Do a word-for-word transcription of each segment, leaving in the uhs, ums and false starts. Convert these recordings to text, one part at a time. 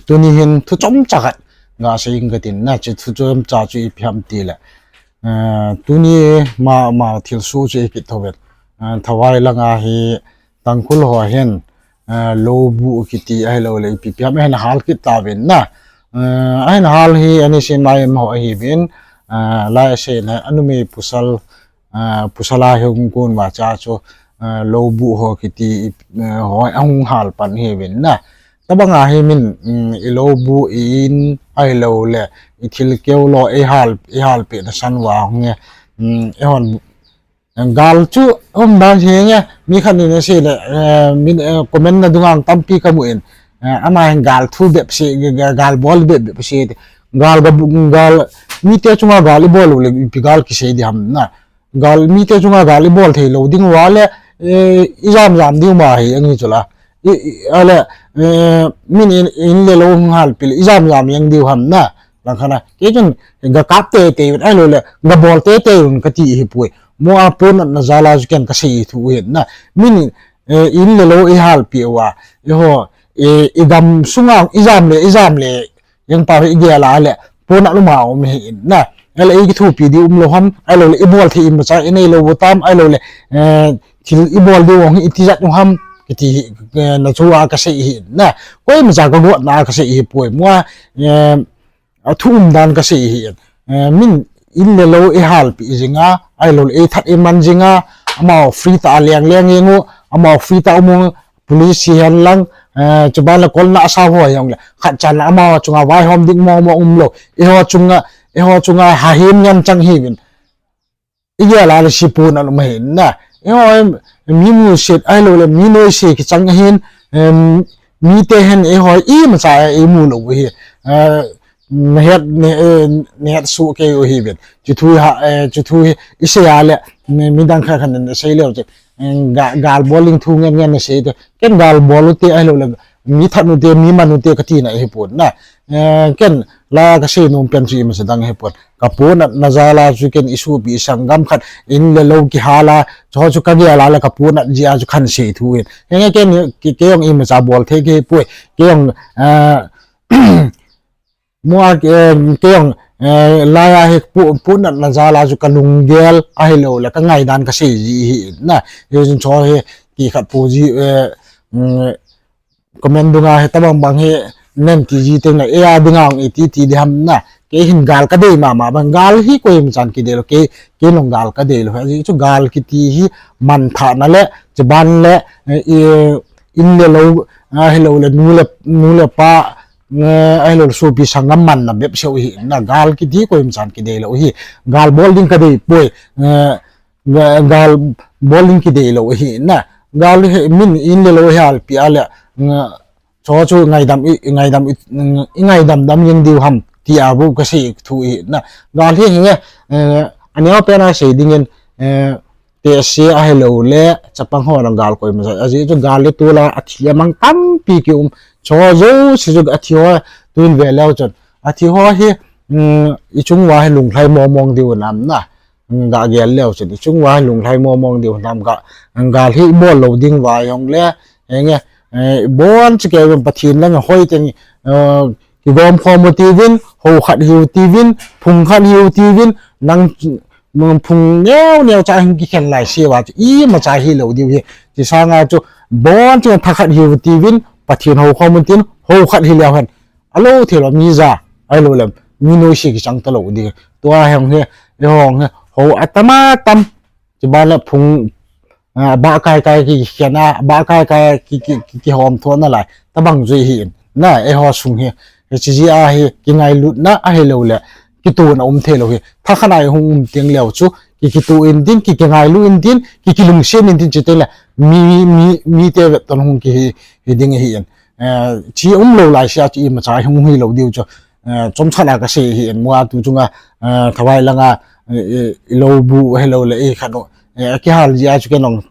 tuni hin thu chomcha khat gasei inge katin na, chu thu chomcha chu ipi ham tile, eh, tuni ma, ma thilsoh chu ikit thou vet. Eh, Thawai langa hi Tangkhul ho hin, eh, lou buh kiti ahilouleh ipi ipi ham ahin hal kit tauvin na. Eh, ahin hal hi ani sin lai em ho ahiuvin, eh, lai aseina anumei pasal, eh, pasal a hi hung kon uva cha chu, eh, lou buh ho kiti, eh, ho ahung hal pan ahiuvin na. Tabanga hi min, mm, ilou buh in ahilouleh ithil keu lou ihal, ihalpeh nasan uva hung e, mm, ihon gal chu um dan hi nge, mi khat in asei le, eh, min, eh, comment na dunga tampi kamu in, eh, ama hin gal thu bep sei, ga-, ga-, gal bol bep bep sei ti. Gal ga bu-, gal, mite chunga gal ibol u le ipi gal kisei di ham na. Gal, mite chunga gal ibol thei lou ding uva le, eh, ijam jam diu ma hi angi chu la. I, i, ale, eh, min in, in le lou hung halpeh le ijam jam jeng diu ham na. Langkhat a kei chun ga kap teitei un ahilouleh ga bol teitei un kati hipoi. Mo a ponatna jal a chu ken kasei thu u hin na. Min, eh, in le lou ihalpeh uva, eiho, eh, igam sunga ijam le, ijam le, jeng pau hi igel a le ponat lum a um hi in na. Ahile ikithopi diu umlou ham, ahilouleh ibol thei imacha inei lou u tam, ahilouleh, eh, thil ibol diu hung hi itijat u ham kiti hi, eh, na chu a kasei hi in na. Koimacha kagotna kasei hipoi. Mo a, eh, athu um dan kasei hi in. Eh, min in le lou ihalpeh jinga, ahilouleh ithat iman jinga, amaho free tah a leng leng jeng u, amaho free tah a um u, police hihen lang, eh, chuban le kolna asao ho hijongle khat chan le amaho chunga vaihom ding mong mong umlou. Eiho chunga, eiho chunga hahem ngen chang hiuvin. Igel a le si ponat lum ahi na. Eiho, em, mi musit ahilouleh mi noise kichang ahin, em, mite hin eiho imacha imu lou u hi. Eh, nahet, na, eh, nahet soh kei u hiuvin. Chu thu hi ha, eh, chu thu hi isei a le, mi, midang khat khat in asei leu chu, eh, ga-, gal bol ding thu ngen ngen nasei te. Ken gal bol u te ahilouleh mi that u te, mi man u te katina ahipon na. Eh, ken la kasei nom pen chu imacha dang ahipon. Kaponatna jal a chu ken isopi isanggam khat in le lou kihal a, chu chu kagel a le kaponat jeh a chu kahin sei thu hin. Henge ken, ke, kei jong imacha bol thei kahipoi. Kei jong, eh, mo a, eh, kei jong, eh, lai a hi po-, ponatna jal a chu kalunggel ahilouleh kangaidan kasei ji hi na. Hichun chu hi kikhat pu ji, eh, mm, comment dunga hi tabang bang hi nen ti ji teng le, eia dinga hung iti ti di ham na. Kei hin gal kadei mama bang, gal hi koimachan kidei lou, kei, kei jong gal kadei lou. Ajeh chu gal kiti hi manthahna le, chuban le, eh, i, in le lou, ahilouleh nu le, nu le pa, eh, ahilouleh sopi sanggam manna bep seh u hi na. Gal kiti koimachan kidei lou hi. Gal bol ding kadei poi, eh, ga-, gal bol ding kidei lou ahi na. Gal hi min in le lou ihalpeh a le, nga, chu chu ngaidam i, i ngaidam i, i ngaidam dam jeng diu ham tia bou kasei thu ahi na. Gal hi hinge, eh, aneo pen a sei dingin, eh, tehse ahilouleh chapang ho jong gal koimacha. Ajeh chu gal le tol a athi amang tampi kium. Chu jouse chu athi ho tun ve leu chun, athi ho hi, mm, ichung uva hi lunglhai mong mong diu nam na. Ga gel leu chun, ichung uva lunglhai mong mong diu nam ga, gal hi ibol lou ding uva jongle, henge, eh, ibon chu kei Pathen lang hoi teng, eh, kigom khom u tiuvin, hou khat hiu tiuvin, phung khat hiu tiuvin, nang, nang phung neo neo cha hin kikhen lai se uva chu imacha hilou diu hi. Chu sanga chu, ibon chu tha khat hiu tiuvin, Pathen hou khom u tin, hou khat hileu hen. Alou thei lou mi ja, ahilouleh mi noise kichang talou ding. Tua hi hung hi, hi hung hi, hou atam atam. Chuban le phung, ah, bah kai kai kikhen a, bah kai kai ki, ki, ki, kihom thona lai. Tabang jui hi in. Na, eiho sung hi. Hiche jeh a hi, kingailutna ahilouleh kitona um thei lou hi. Tha khat a ihung um teng leu chu, ki, kito in tin, ki, kingailu in tin, ki, kilungset in tin chu teng le, mi, mi, mi, mite vetton hung kihi, hi ding ahi in. Eh, chu umlou lai sea chu imacha hung hilou diu chu. Eh, chomcha a kasei ahi in, mo a tu chunga, eh, Thawai langa, eh, eh, ilou buh ahilouleh, eh, khat u, eh, akihal jeh a chu ken jong,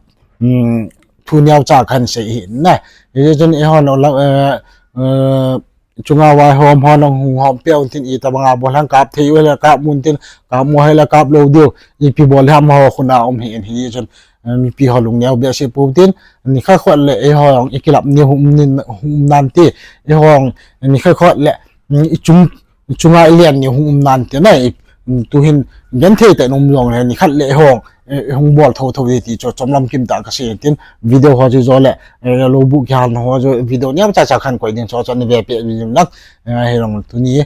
um, thu neocha kahin sei ahi na. Hijeh chun eihon, eh, eh, chunga vaihom hon hung hom peh un tin, itobanga bol ham kap thei u hile kap un tin, kap mo hile kap lou diu, ipi bol ham ho khun a um ahi in hijeh chun, eh, mipi ho lungneo behseh pou tin, nikhat khot le eiho jong ikilap ni hung um nin, hung um nante, eiho jong nikhat khot le, mm, ichung, ichunga ilen ni hung um nante na, i, mm, tuhin genthei tah in um jongle nikhat le eiho jong, eh, hung bol thotho ding ti chu chomlam kim tah kasei tin, video ho chu jo le, eh, logbook kihal ho chu video neocha cha khan koi ding chu chu ni ve pe ding nak, eh, hilou tuni, eh,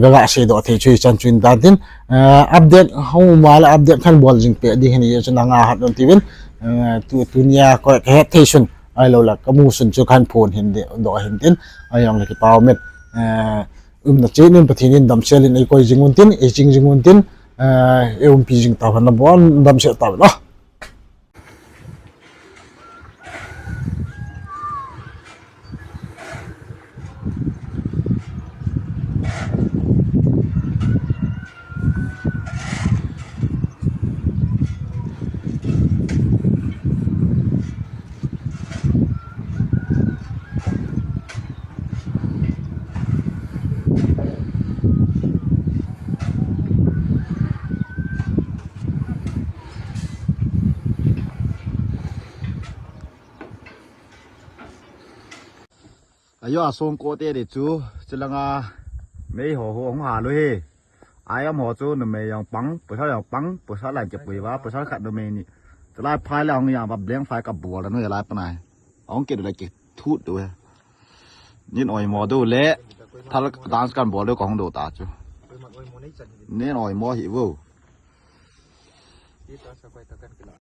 ga, ga seidoh thei chu hichan chu in tan tin, eh, update hung um le update khan bol jing pe ding hin, hichu nanga hat un tiuvin, eh, tu, tunia koi kahet thei sun, ahilou le kamu sun chu khan phone hin de, doh hin tin, ahijongle kipa umin, eh, umna chen in Pathen in damsel in eikoi jing un tin, eiching jing un tin, eh, eiumpi jing tauvin, nabon damsel tauvin o. Ajo, asong kote ding chu, chulanga mei ho ho hung hal u hi. Aiam ho chu numei jong pang, pasal jong pang, pasal lan kipui uva, pasal khat numei ni. Chulai phai le hung jam uva, blank phai kabol nu lai panai. Ahung kit le kithut diu hi. Nin oimo diu le, thal dance kan bol diu kahung diu ta chu. Nin oimo hi vo.